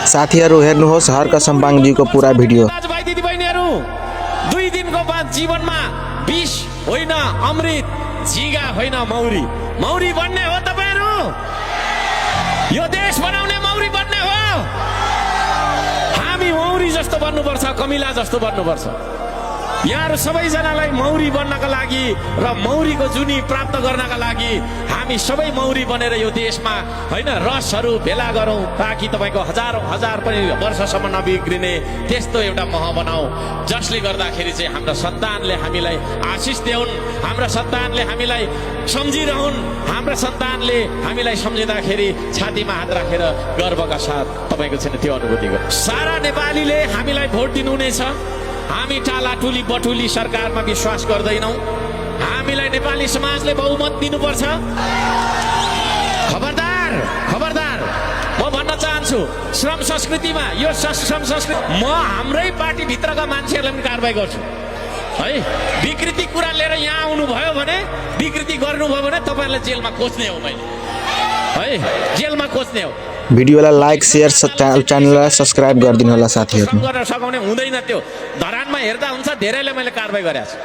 साथीहरू हेर्नुहोस् हर्क सम्पाङजीको पुरा भिडियो। दाजुभाइ दिदीबहिनीहरू, 2 दिनको बाद जीवनमा विष होइन अमृत, झिगा होइन मौरी, मौरी बन्ने हो तपाईहरु। यो देश बनाउने मौरी बन्ने हो। हामी मौरी जस्तो बन्नुपर्छ, कमिला जस्तो बन्नुपर्छ। यहाँहरु सबैजनालाई मौरी बन्नका लागि र मौरीको जुनी प्राप्त गर्नका लागि हामी सबै मौरी बनेर यो देशमा हैन रसहरू भेला गरौँ, ताकि तपाईको हजार पनि वर्षसम्म नबिग्रिने त्यस्तो एउटा मह बनाऊ, जसले गर्दाखेरि चाहिँ हाम्रो सन्तानले हामीलाई आशिष देऊन्, हाम्रो सन्तानले हामीलाई सम्झिरहन्, हाम्रो सन्तानले हामीलाई सम्झिँदाखेरि छातीमा हात राखेर गर्वका साथ तपाईको चाहिँ त्यो अनुभूति गर्नु। सारा नेपालीले हामीलाई भोट दिनुहुनेछ। हामी टालाटुली बटुली सरकारमा विश्वास गर्दैनौं। हामीलाई नेपाली समाजले बहुमत दिनुपर्छ। खबरदार खबरदार, म भन्न चाहन्छु, श्रम संस्कृतिमा यो श्रम संस्कृति म हाम्रै पार्टी भित्रका मान्छेहरूलाई पनि कारबाही गर्छु है। विकृति कुरा लिएर यहाँ आउनु भयो भने, विकृति गर्नुभयो भने तपाईहरुलाई जेलमा कोच्ने हो, मैले है जेलमा कोच्ने हो। भिडियोलाई लाइक शेयर च्यानललाई सब्स्क्राइब गरिदिनु होला साथीहरू। गर्न सघाउने हुँदैन, त्यो धरानमा हेर्दा हुन्छ। धेरैलाई मैले कारबाही गरेको छु।